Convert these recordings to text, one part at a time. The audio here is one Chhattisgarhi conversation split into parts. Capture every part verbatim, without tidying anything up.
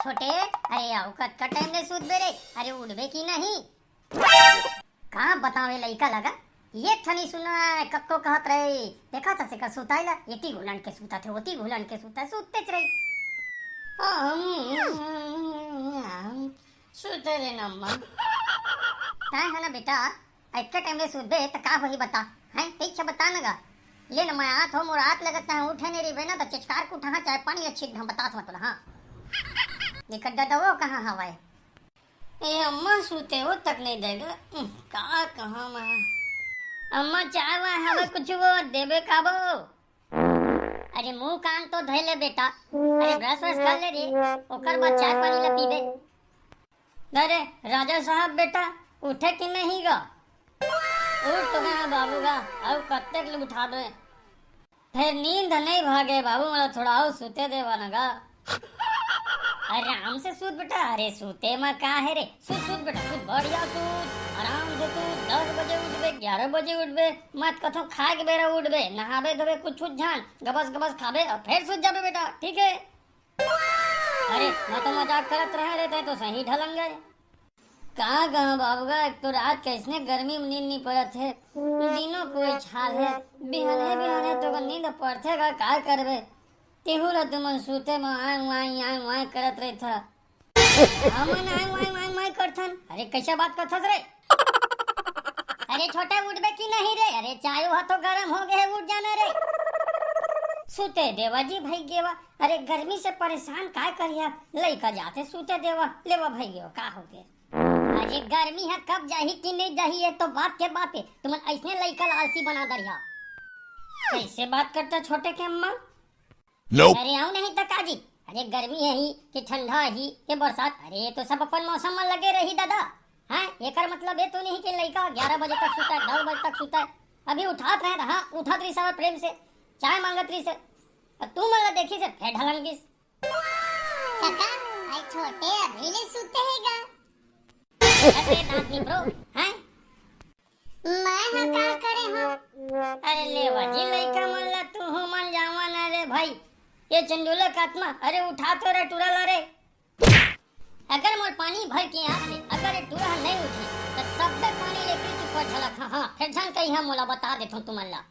छोटे, अरे अउ कतका टाइम ले सूतबे रे? अरे उठबे कि नहीं? का बतावे लइका लगा, ये ठनी सुना कक्को कहत रहे, देखा था सेकर सुताई ला, एती घुलन के सुता थे, ओती घुलन के सुता, सुततेच रही। अहम, सुते रे नम्मा। तैं ह ना बेटा, अतका टाइम ले सुतबे त का होही बता, हैं? तैं बता न गा। ले न मैं आत हो, मोर आत लगत है, उठे नहीं रहिबे ना त चिचकार के उठा, चाय पानी अच्छी ढंग बतात मत ला, हाँ। ये कड्डा दवो कहाँ हवाए? ए अम्मा, सुते वो तक नहीं देगा। उह, का कहाँ मैं? अम्मा, चाय वाय हवे कुछ वो देबे का बो? अरे मुंह कान तो धोए ले बेटा, अरे ब्रश व्रश कर ले रे, ओकर बाद चाय पानी ला पीबे। अरे राजा साहब बेटा, उठे कि नहीं गा? उठ तो गए बाबू गा, अउ कत्तेक ले उठाबे? फेर नींद नहीं भागे बाबू, मोला थोड़ा अउ सुते देवा न गा। आराम से सूत बेटा, अरे सूते म का है रे, सूत सूत बेटा सूत, बढ़िया सूत, आराम से सूत। दस बजे उठबे, ग्यारह बजे उठबे, मत कथो खाए के बेरा उठबे, नहाबे धोबे कुछ छूत झन, गबस गबस खाबे अउ फेर सूत जाबे बेटा, ठीक है? अरे मैं तो मजाक करत रहे रे, तैं तो सही ढलंग गए। का कहा बाबू गा, एक तो रात के इसने गर्मी में नींद नहीं पड़त है, दिनों कोई हाल है, बिहाने बिहाने तो नींद पड़थे गा, का करबे? तेहू ला तुमन सूते में आंग वाई आंग वाई करत रही था। हमन आंग वाई आंग वाई करथन। अरे कैसे बात करथस रे? अरे छोटे उठबे कि नहीं रे? अरे चाय ह तो गरम हो गए, उठ जाना रे। सुते देवा जी भाई गेवा, अरे गर्मी से परेशान काय करिया, लइका जाथे सुते देवा, लेवा भाई गेवा, का हो गए? अरे गर्मी ह कब जाही कि नहीं जाही, ये तो बात के बात है, तुमन ऐसने लइका ला आलसी बना दरिया। कैसे बात करता छोटे के अम्मा? Nope। अरे अउ नहीं त का जी, अरे गर्मी है ही कि ठंडा ही कि बरसात, अरे ये तो सब अपन मौसम में लगे रही दादा। हाँ, एकर मतलब ये तो नहीं कि लइका ग्यारह बजे तक सुता है, दस बजे तक सुता है। अभी उठात रहे त हाँ, उठत रही सब प्रेम से, चाय मांगत रही से, अउ तुमन ला देखिस फेर ढलंगिस। काका, भाई छोटे अभी ले सुते है गा? अरे दांत निपरो, हैं? मैं ह का करे हूँ? अरे लेवा जी, लइका मन ला तू हो मन जावा ना रे भाई। ये चंडोला कात्मा, अरे उठा तो रे टुरा ला रे। अगर मोर पानी भर के आत ले, अगर ये टुरा ह नहीं उठी, त सब्बे पानी लेके चुप्पा झलक। हाँ, हाँ, फेर झन कही हम मोला बता देथों तुमन ला।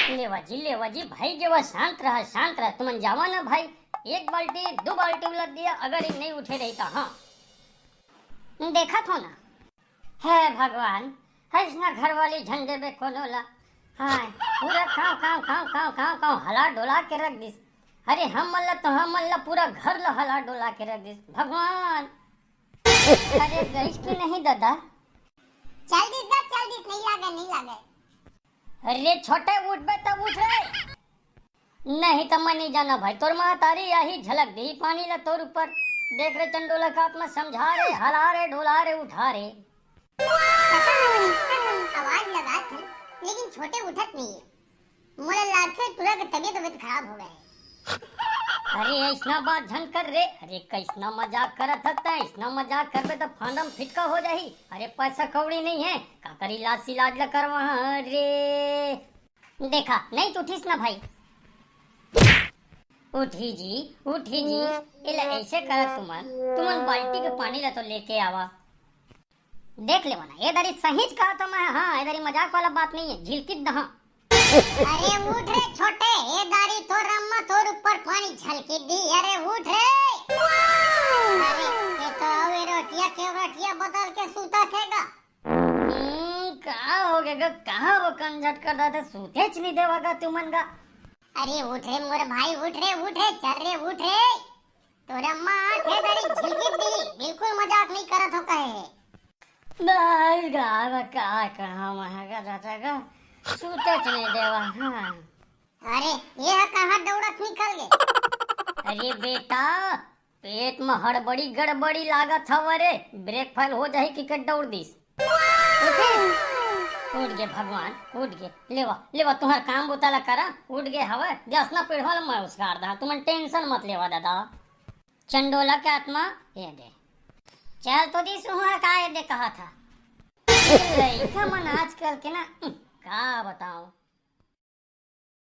लेवा जी, लेवा जी, भाई गेवा, शांत रहा, शांत रहा, तुमन जावा ना भाई। एक बाल्टी, दो बाल्टी उलट दिया, अगर ये नहीं उठे रही त हाँ। देखत हो ना, हे भगवान, अइसना घरवाली झन देबे कोनो ला। हाँ, पूरा कांव, कांव, कांव, कांव, कांव, कांव हला डोला के रख दिस। अरे हमन ला तो, हमन ला पूरा घर ला हला डोला के रख दिस। भगवान, अरे गइस कि नहीं दादा? चल दिस गा, चल दिस, नहीं लागे, नहीं लागे। अरे छोटे उठबे तब उठ रे। नहीं त मैं नहीं जाना भाई, तोर महतारी आही झलक दी पानी ला तोर ऊपर। देख रे चंडोला कात्मा, समझा रे, हला रे, डोला रे, उठा रे। आवाज लगात हन, लेकिन छोटे उठत नहीं है। मोला लागथे टुरा के तबीयत, तबीयत खराब हो गए। अरे अइसना बात झन कर रे, अरे कइसना मजाक करत हस तैं, अइसना मजाक करबे त फांदम फिटका हो जाही। अरे पैसा कौड़ी नहीं है, काकर इलाज सिलाज ला करवा रे। देखा, नहीं त उठिस ना भाई। उठी जी, उठी जी, एला ऐसे करत तुमन, तुमन बाल्टी के पानी ला तो लेके आवा। देख लेवा ना, ये दारी सहीच कहा तो मैं, हाँ, ये दारी मजाक वाला बात नहीं है, झिलकित दहा। अरे उठ रे छोटे, ये दारी तोर अम्मा तोर ऊपर पानी झलकित दी, अरे उठ रे। अरे, ये तो अउ ये रोटिया के रोटिया बदल के सूता थे गा। हम्म, का हो गया गा? कहाँ वो कंझट कर रहा था? सूतेच नहीं देवा गा तुमन गा। अरे उठ रे मोर भाई, उठ रे, उठ रे, चल रे, उठ रे। तोर अम्मा आथे दारी झिलकित दी, बिल्कुल मजाक नहीं करत हो कहे है। बस गा, अब का कहा वहाँ का दादा गा, सूतेच नहीं देवा, हाँ। अरे, ये ह कहाँ दौड़त निकल गे? अरे बेटा, पेट म हड़बड़ी गड़बड़ी लागत हव रे, ब्रेक फेल हो जाही कि के दौड़ दिस। उठिस? उठ गे भगवान, उठ गे। लेवा, लेवा, तुहर काम बुता ला करा, उठ गे हवय, जसना पीढ़वा ला मैं उसकार दहा, तुमन टेंशन मत लेवा दादा। चंडोला के आत्मा, ये दे। चल तो दिस उहाँ का ये दे कहा था। लइका मन आजकल के ना, उम, का बताऊं।